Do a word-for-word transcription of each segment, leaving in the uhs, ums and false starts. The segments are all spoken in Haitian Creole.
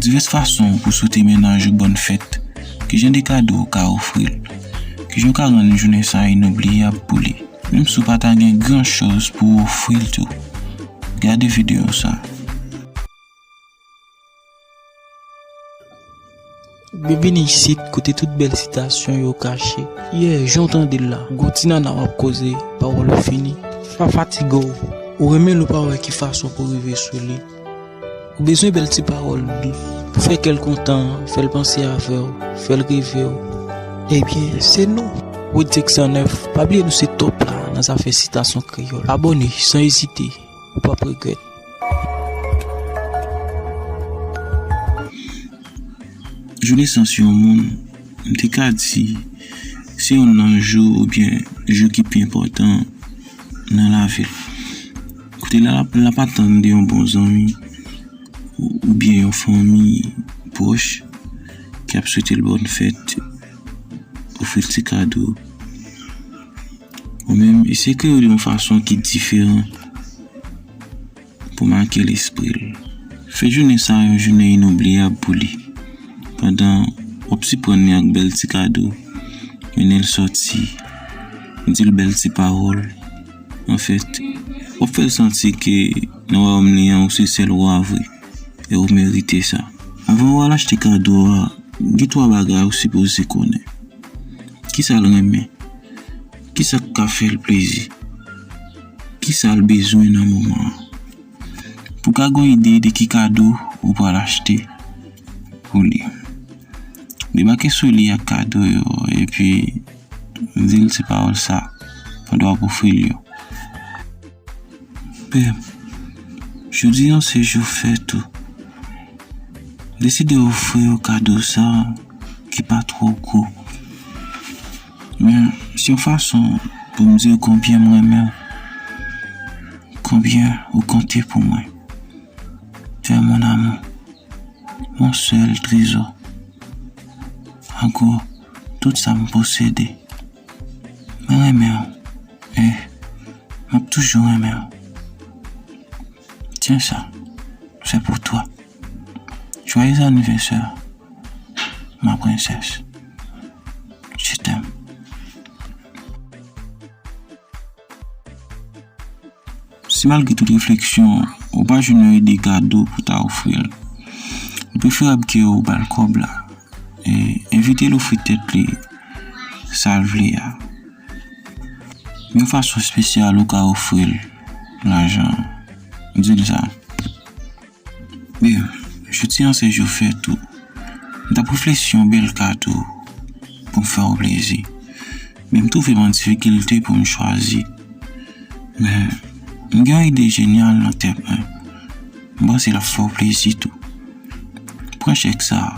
Divès fason pou swete mennaj ou bòn fèt. Kijan de kado ou ka ofri l? Kijan w ka rann jounen sa a inobliyab pou li? Menm si w pa ta gen gran chòz pou w ofri l tou, gade videyo sa a. Byenvini isit, kote tout bèl sitasyon yo kache. Yeah, jan w tande l la, gon ti nana w ap koze, pawòl ou fini. Pa fatige w, ou renmen l ou pa wè ki fason pou rive sou li. Ou bezwen bèl ti pawòl dous pou fè kè l kontan, fè l panse avè w, fè l reve w. Ebyen, se nou, Wood six cent neuf. Pa bliye nou se top la nan zafè sitasyon kreyòl. Abòne san ezite, ou p ap regrèt. Jou nesans yon moun, m te ka di, se youn nan jou oubyen jou ki pi enpòtan nan lavi l. Kote l ap, l ap atann de yon bon zanmi ou, oubyen yon fanmi pwòch ki ap swete l bòn fèt, ofri l ti kado. Ou menm, eseye kreye l yon fason ki diferan pou make lespri l. Fè jounen sa a yon jounen inobliyab pou li. Pandan w ap siprann li ak bèl ti kado, mennen l sòti, di l bèl ti pawòl. Anfèt, w ap fè l santi ke nan wayòm li an, ou se sèl wa vre, e ou merite sa. Anvan w al achte kado a, gen twa bagay ou sipoze konnen. Kisa l renmen? Kisa k ka fè l plezi? Kisa l bezwen nan moman an? Pou w ka gen yon ide de ki kado ou pral achte pou li. Debake sou li ak kado yo, epi di l ti pawòl sa pandan w ap ofri l yo. Bèm, jodi an se jou fèt ou. Deside ofri w kado sa ki pa twò gwo. Men, se yon fason pou m di w konbyen m renmen w, konbyen ou konte pou mwen. Tu es mon amour, mon seul trésor. An gwo, tout sa m posede. Mwen renmen w, e m ap toujou renmen w. Tiens ça, c'est pour toi. Joyeux anniversaire, ma princesse. Je t'aime. Si malgre tout refleksyon, ou pa jwenn yon ide kado pou ta ofri l, li preferab ke ou ba l kòb la e envite l ofri tèt li sa l vle a. Yon fason espesyal ou ka ofri l lajan. Di l sa. Byen, jodi an se jou fèt ou. M t ap reflechi yon bèl kado pou m fè w plezi. Men m twouve m an difikilte pou m chwazi. Men, m gen yon ide jenyal nan tèt mwen. M panse l ap fè w plezi tou. Pran chèk sa a.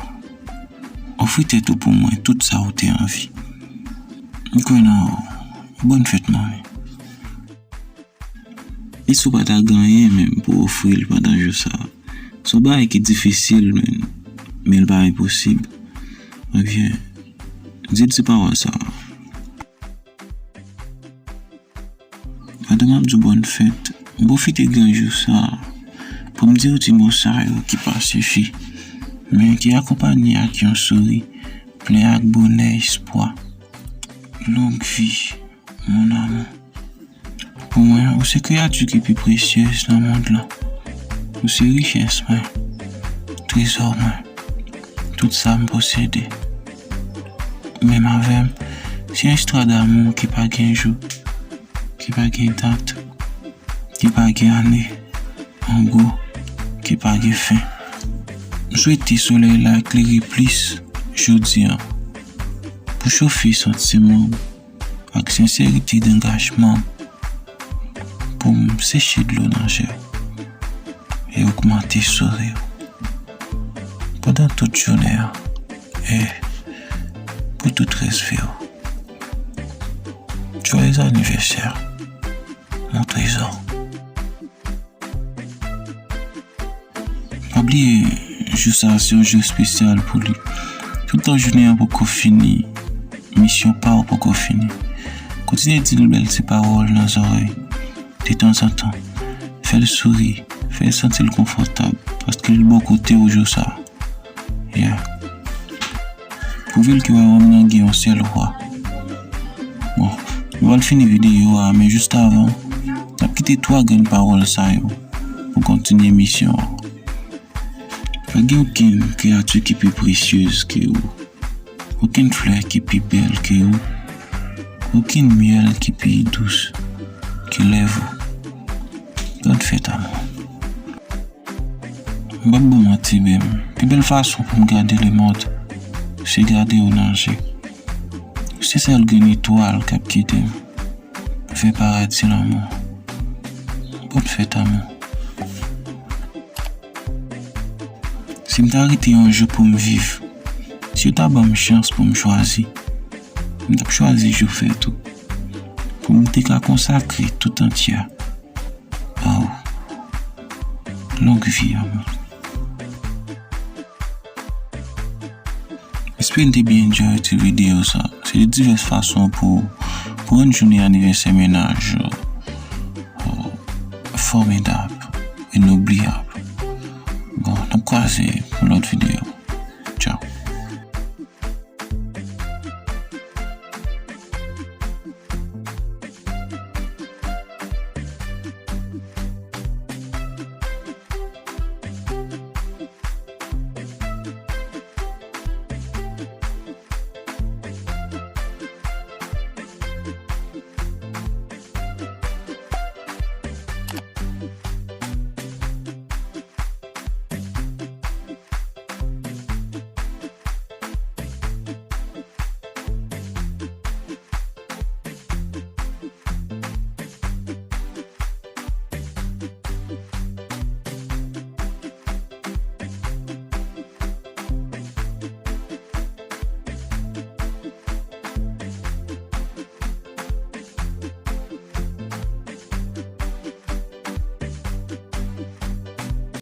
Ofri tèt ou pou mwen tout sa ou te anvi. M kwè nan ou. Bòn fèt, manmi. E si w pa ta gen anyen menm pou ofri l pandan jou sa a? Se yon bagay ki difisil, men, men l pa enposib. Ebyen, di l ti pawòl sa a. Pandan m ap di w bòn fèt, m pwofite gran jou sa a pou m di w ti mo sa yo ki pa sifi, men ki akonpanye ak yon souri plen ak bonè, espwa. Longue vie, mon amour. Pou mwen, ou se kreyati ki pi presyez nan mond lan. Ou se richès mwen, trezò mwen, tout sa m posede. Menm avè m, se yon istwa damou ki pa gen jou, ki pa gen dat, ki pa gen ane, an gwo, ki pa gen fen. M swete solèy la klere plis jodi an pou chofe santiman m ak sensète dangajman m pou m seche dlo nan je w e ogmante souri w pandan tout jounen an e pou tout rès vi w. Joyeux anniversaire, mon trésor. Pa bliye, jou sa a se yon jou espesyal pou li. Toutan jounen an poko fini, misyon pa w poko fini. Kontinye di l bèl ti pawòl nan zòrèy detanzantan. Fè l souri, fè l santi l konfòtab, paske l bò kote w jou sa a. Vil ki wè wòm nan gen yon sèl wa. Bon, nou pral fini videyo a, men jis avan, n ap kite twa grenn pawòl sa yo pou kontinye misyon an. Pa gen okenn kreyati ki pi presyez ke ou, okenn flè ki pi bèl ke ou, okenn myèl ki pi dous ke lèv ou. Bonne fête, amour. M p ap ba w manti, men pi bèl fason pou m gade lemond, se gade w nan je. Ou se sèl grenn etwal k ap kite m fè paradi lanmou. Bonne fête, amour. Si m ta rete yon jou pou m viv, si yo ta ban m chans pou m chwazi, m t ap chwazi jou fèt ou, pou m te ka konsakre tout antye a ba ou. Longue vie, amour. Espere n te byen enjoy ti videyo sa. Se de divès fason pou, pou rann jounen anivèsè mennaj ou, euh, fòmidab, inobliyab. Bon, n ap kwaze pou lòt videyo.